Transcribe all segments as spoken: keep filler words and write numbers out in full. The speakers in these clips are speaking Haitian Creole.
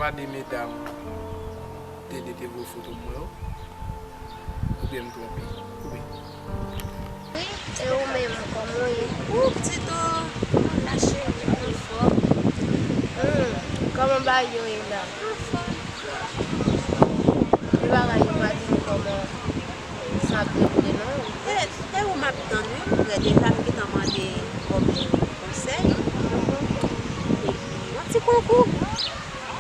Pa de medam Dede te voye foto pou mwen yo. Oubyen m twonpe? Wi. E ou menm, kòman w ye? Ou piti tou, m ap mache, m anfòm. Hmm, kòman bagay yo ye la? Anfòm. Ki bagay yo pa di m kòman sa ap dewoule non? E, e ou m ap tann wi, m prè deja, m gentan mande Bob konsèy. Epi, yon ti konkou.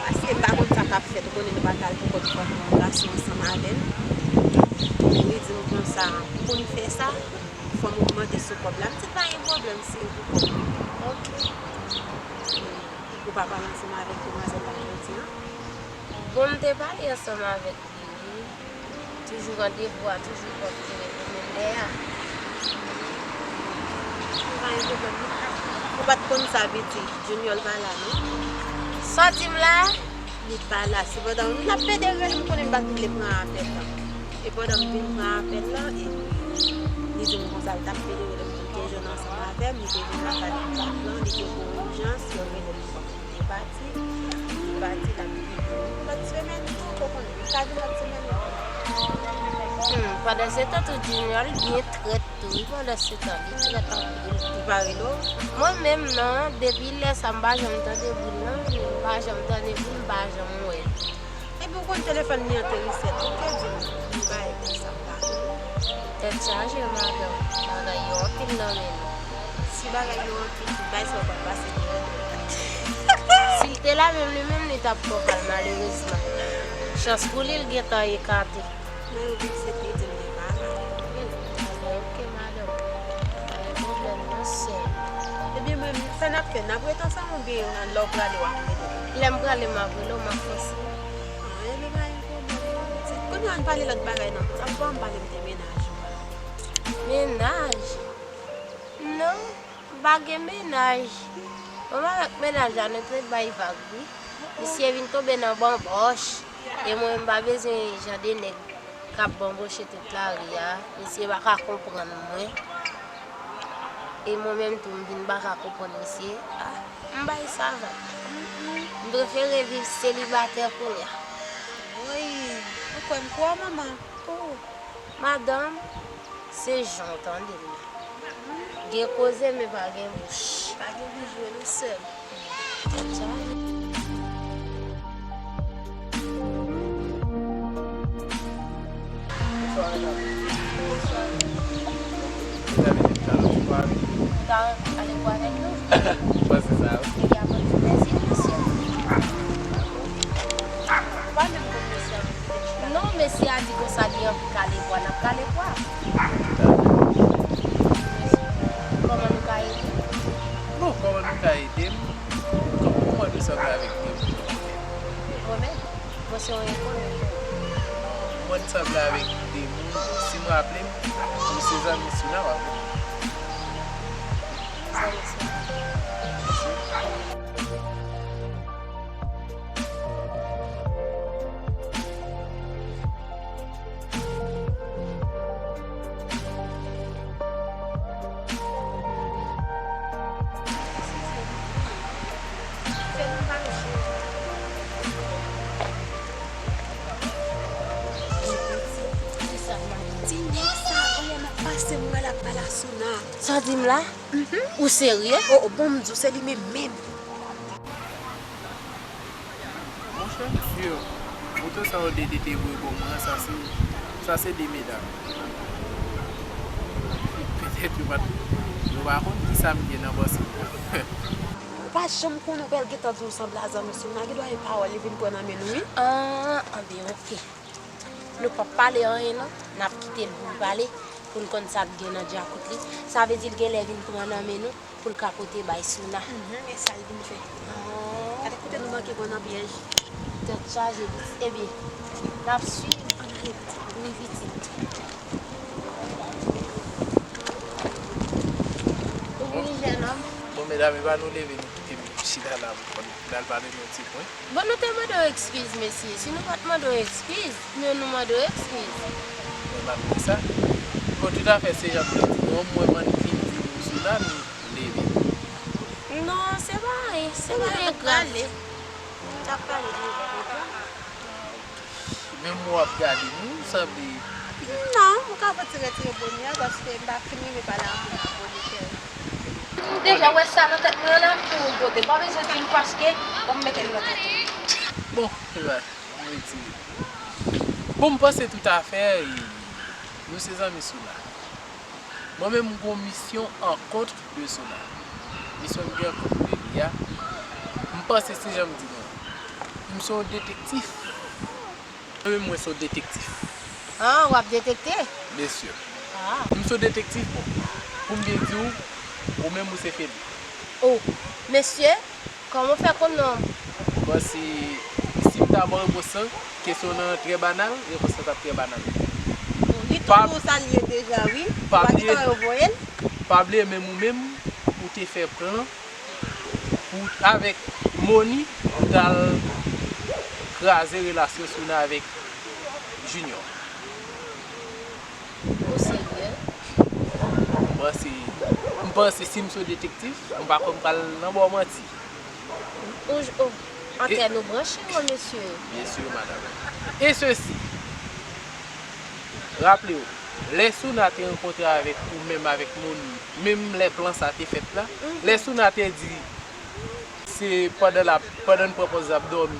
Paske m pa konn sa k ap fèt, ou konnen nou pa t al pou kòb fòk yon gason ansanm avè m. Li di m konsa, pou n fè sa, fò m ogmante sou kòb la. M di pa gen pwoblèm, se pou kòb. Ok. Ou pa pale ansanm avèk demwazèl la jodi a? Bon, m te pale ansanm avèk li wi. Toujou randevou a, toujou pòt li rele menm lè a. Pa gen pwoblèm non. Ou pa t konn sa pitit, Junior pa la non. Sa w di m la? Li pa la. Se pandan m t ap pede rele, m konnen m pa t vle pran apèl la. E pandan m vin pran apèl la, epi li di m konsa l t ap pede rele m pou l te jwenn ansanm avè m, li te vin lakay m pa plan, li te gen yon ijans, yo rele m. Li pati, li pati, l ap vini lòt semèn tou, ou konn, li ka vin lòt semèn wi. Hmm, pandan se tan tou Junior li byen trèt tou wi, pandan se tan li trèt anpil. Li pa rele w? Mwen menm non, depi lè sa m pa janm tande bri l non, m pa janm tande bri l, m pa janm wè l. Epi ou konn telefòn li an te reset, ou te di m li bay konsa. Tèt chaje, madanm. Bagay yo anpil nan men nou. Si bagay yo anpil, bay sa w konn pase deyò dwèt la. Si l te la menm, li menm, li t ap pran pa l, malerezman. Chans pou li, l gentan ekate. Men ou vin se li di m li pa la. Hmm, ok, madanm. Pa gen pwoblèm, non, sè. Ebyen, men, sa n ap fè? N ap ret ansanm oubyen lè w prale, w ap rele m? Lè m prale, m ap rele w, m ap fòse. Ah, ebyen, pa gen pwoblèm, non, pitit. Kounye a, ann pale lòt bagay, non. Sa fò ann pale m de mennaj ou a. Mennaj? Non, m pa gen mennaj. Mwen avèk mennaj la, nou te bay vag, wi. Misye vin tonbe nan banbòch. E mwen, m pa bezwen jan de nèg k ap banbòche tout lari a. Misye pa ka konprann mwen. E mwen menm tou, m vin pa ka konprann misye. Ah, m bay sa vag. M prefere viv selibatè kounye a. Woy, ou kwè m kwè w, manman? Oh. Madanm, se jan w tande m nan. Gen koze, men pa gen bouch. Pa gen bouch vre non, sè m. Tchao. Bonswa, medam. Bonswa. Medam, e ta lòt fwa avèk nou. Ou ta ale bwè avèk nou? Ou panse sa, wi. Epi apre, nou fè si, mesye. Ah, dakò. Ou pa menm konn mesye a. Non, mesye a di konsa li anvi kale bwa, n ap kale bwa. Kòman nou ka ede? Bon, kòman nou ka ede m? Kòman, kòman nou sanble avèk de moun? Mwen menm, mwen se yon enkoni. Mwen sanble avèk de moun, si m raple m, nou se zanmi Suna, w ap wè. Zanmi Suna. Mèsi. Ti nèg sa, kounye a m ap pase, m wè l ap pale a Suna. Sa w di m la? Mhm. Ou serye? Oh, oh, bon, m di w, se li menm menm. Monchè, mesye, foto sa yo Dede te voye ban mwen an, sa se, sa se de medam. Petèt yo pa t, yo pa konn kisa m gen nan panse m nan. Ou pa janm konnen, ou pral gentan di w sanble a zanmi Suna, gen dwa e pawòl li vin pran nan men nou, wi. Ah, anben, ok. Nou p ap pale anyen non, n ap kite l pou l pale, pou n konn sa k gen nan djakout li. Sa vle di l genlè vin pran nan men nou pou l ka pote bay Suna. Mhm, e sa l vin fè. Oh. Gade kote nou manke pran nan pyèj. Tèt chaje, pitit. Ebyen, n ap swiv. Ann ale, pitit. Wi, pitit. Ou vini, jènòm? Bon, medam, e pa nou leve, nou kite m chita la pou n al pale nou ti pwen. Bon, nou te mande w ekskiz, mesye. Si nou pa t mande w ekskiz, men nou mande w ekskiz. Mwen pa t di sa. Bon, toutafè, se jan m te di nou an, mwen, mwen vin di nou sou la, nou leve. Non, se pa anyen, se pa anyen grav. T ap pale de yon pwogram. Menm w ap gade m, ou sanble. Non, m ka fè ti retire bonè a, paske m pa fin rive pale anpil nan bonè kè. M deja wè sa nan tèt mwen an la, m tou bote. M pa bezwen di l paske, bon, m mete l nan tèt ou. Bon, e ba, m retire. Bon, m panse toutafè, e, nou se zanmi Souna. Mwen menm, m gon misyon an kont de Souna. Misyon m gen an kont de li a, m panse se jan m di nou. M se yon detektif. Mwen menm, mwen se yon detektif. Ah, w ap detekte? Mesye. Ah. M se yon detektif, bon. Pou m byen di w, ou menm, ou se Feli. Oh, mesye, kòman w fè konn non? Bon, si, si m ta ba w repons lan, kesyon nan trè banal, repons lan t ap trè banal. Bon, li tou sa l ye deja, wi. Pa bliye, pa bliye, menm ou menm, ou te fè plan pou, avèk Moni, pou t al kraze relasyon Souna avèk Junior. Ou serye? M panse, m panse si m se detektif, m pa kwè m pral nan ba w manti. Ou j-, oh, antèn ou branche, mon mesye. Byen si, madanm. E sesi, raple w, lè Souna te rankontre avèk ou menm avèk Moni, menm lè plan sa te fèt la, lè Souna te di, se pandan l ap, pandan n pran pòz l ap dòmi,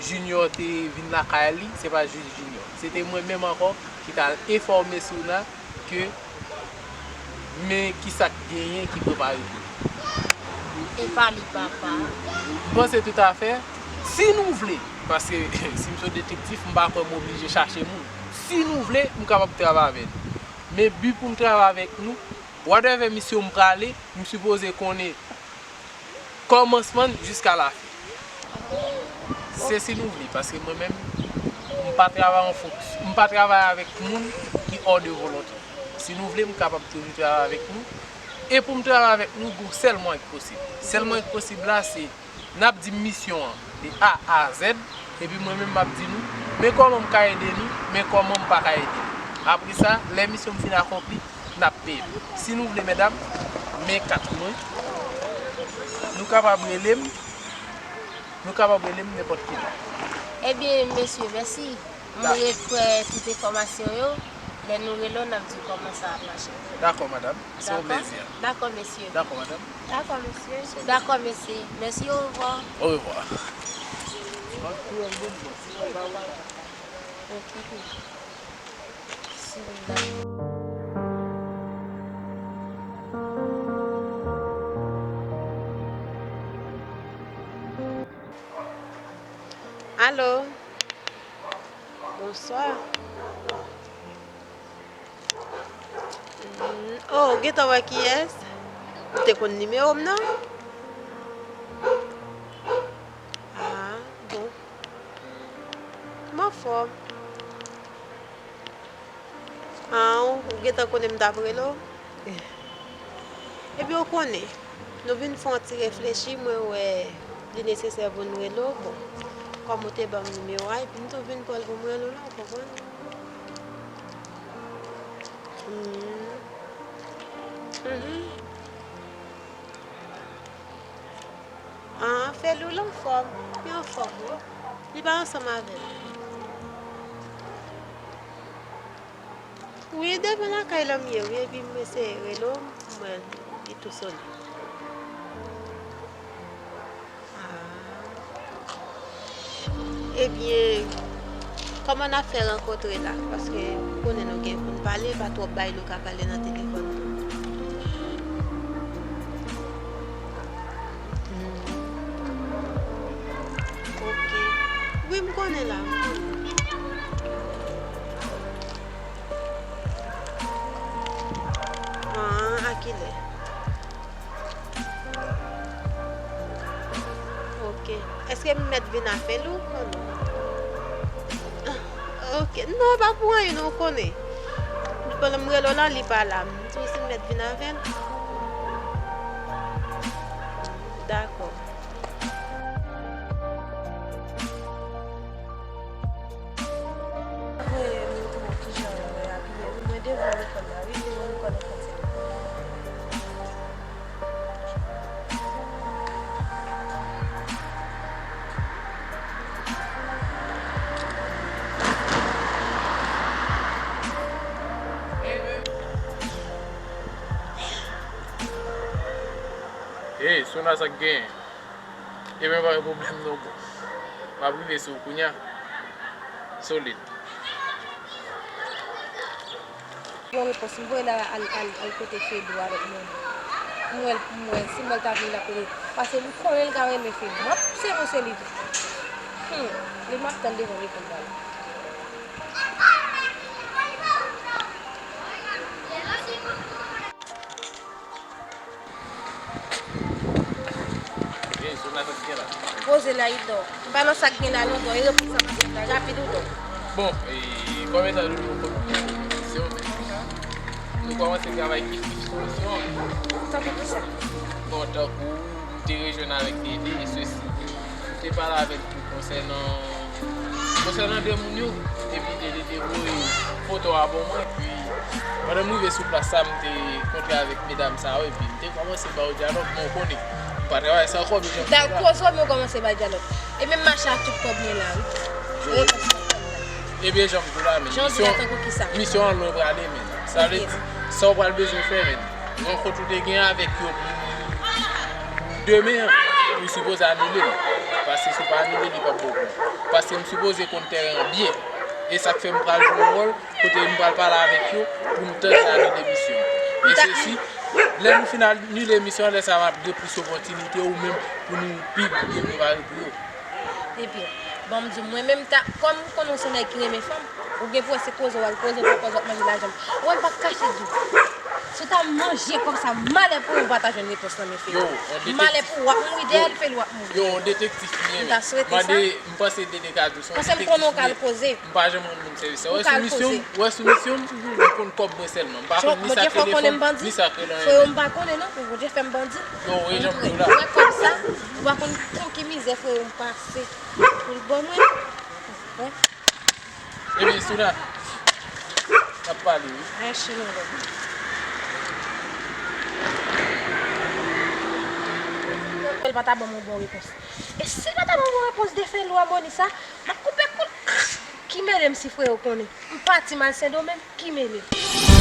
Junior te vin lakay li, se pa jis Junior. Se te mwen menm ankò ki t al enfòme Souna ke men kisa k genyen ki prepare pou li. E pa li, papa. M panse toutafè, si nou vle, paske si m se detektif, m pa kwè m oblije chache moun. Si nou vle, m kapab travay avè nou. Men bi pou m travay avèk nou, whatever misyon m prale, m sipoze konnen kòmansman l jiska lafen. Se si nou vle, paske mwen menm, m pa travay an fonks-, m pa travay avèk moun ki hors de volonté. Si nou vle, m kapab toujou travay avèk nou. E pou m travay avèk nou, gon sèl mwayen k posib. Sèl mwayen k posib la, se n ap di m misyon an de A a Z, epi mwen menm m ap di nou, men kòman m ka ede nou, men kòman m pa ka ede nou. Apre sa, lè misyon m fin akonpli, n ap peye m. Si nou vle, medam, men kat mwen. Nou kapab rele m. Nou kapab rele m nenpòt ki lè. Ebyen, mesye, mèsi. M ret pran tout enfòmasyon yo. Lè nou rele w, n ap di w kòman sa ap mache. Dakò, madanm. Se yon plezi. Dakò, mesye. Dakò, madanm. Dakò, mesye. Dakò, mesye. Mèsi, orevwa. Orevwa. Ok. Alo. Bonswa. Mm, oh, ou gentan wè kiyès? Ou te konn nimewo m nan? Ah, bon. M anfòm. An, ou gentan konnen m t ap rele w? Epi ou konnen, nou vin fè yon ti reflechi, mwen wè li nesesè pou n rele w. Bon, kòm ou te ban m nimewo a, epi m tou vin pran l pou m rele w la, ou konprann? Mhm. Mhm. An, Felou, l anfòm. Li anfòm, wi. Li pa ansanm avè m. Wi, devan lakay la m ye, wi. Epi m eseye rele w, m wè li tou sonnen. Ah. Ebyen, kòman n ap fè rankontre la? Paske ou konnen nou gen pou n pale, pa twòp bagay nou ka pale nan telefòn tou. Hmm. Ok. Wi, m konnen la, m konnen. Ah, a kilè? Ok. Èske m mèt vin avè l ou non? Ok. Non, pa pou anyen, non, ou konnen. Pandan m rele w la, li pa la. M di w si m mèt vin avè l. Dakò. Voye m montre w kijan yo reyabile. Wi, mwen devan lekòl la, wi, devan lekòl enfantèl. Sona, sa k genyen? Ebyen, pa gen pwoblèm non, bro. M ap rive sou ou kounya. Solid. Bon repons, m voye l al, al, al, al kote Fedou avèk Moni. M wè l, m wè l, si m wè l ta vini la kote. Paske m konnen l ka renmen Fedou. M ap se bon se li tou. Hmm, li m ap tann devan lekòl la. Poze la, Idò. M pa nan sa k gen la non, Idò. E repons sa pa gen la, rapid, Idò. Bon, e, kòm etan donnen w konn misyon, nou kòmanse travay ki fiks sou misyon an. Tankou kisa? Bon, tankou, m te rejwenn avèk Dede, e sesi, m te pale avè l tou konsènan Konsènan de moun yo, epi Dede te voye foto a ban mwen, epi pandan m rive sou plas sa, m te kontre avèk medam sa yo, epi m te kòmanse ba yo dyalòg, men w konnen, m pa travay san kòb, e jan m di w la. Dal koze w, men w kòmanse bay dyalòg. E menm mache a tout kòb mwen la, wi. Yo. Repons mwen la. Ebyen, jan m di w la, men misyon, misyon an lwen prale, men. Sa vle di, sa w pral bezwen fè, men. Rankont ou te gen avèk yo pou demen an, ou sipoze anile l. Paske si w pa anile l, li p ap bon pou ou. Paske m sipoze konn tèren an byen. E sa k fè m pral jwe yon wòl kote m pral pale avèk yo pou m tante anile misyon an. E sesi, lè nou fin anile misyon an, lè sa a m ap gen plis opòtinite ou menm pou nou pi byen prepare pou yo. Ebyen, bon, m di w, mwen menm, ta, kòm m konnen w se nèg ki renmen fanm, ou gen pou wè se koze w al koze, pou koze w ap manje lajan m. Ou wè m p ap kache di w. Si w ta manje kòb sa, malè pou ou, ou pa ta jwenn repons nan men Fedou. Malè pou ou, w ap mouri dèyè l, Fedou, w ap mouri. Yo, yon detektif li ye, men. M ta swete sa. Mande, m panse Dede ka di w se yon detektif li ye. Paske m konnen w ka al koze. M pa janm rann moun sèvis. Ou ka al koze. Ou wè sou misyon m, ou wè sou misyon m, m konn kòb mwen sèlman. M pa konn ni sa k rele fanm, ni sa k rele lame. Bondye fè w konnen m bandi. Yo, e jan m di w la. Ou wè kòb sa, ou pa konn pou ki mizè frè m pase pou l ban mwen. Ebyen, Sona, n ap pale, wi. Mèsi, mon love. L pa ta ban m yon bon repons. E si l pa ta ban m yon repons de Fedou a Moni sa, m ap koupe kout. Ki mele m si frè yo konnen. M pati m al Sendomeng, ki mele m.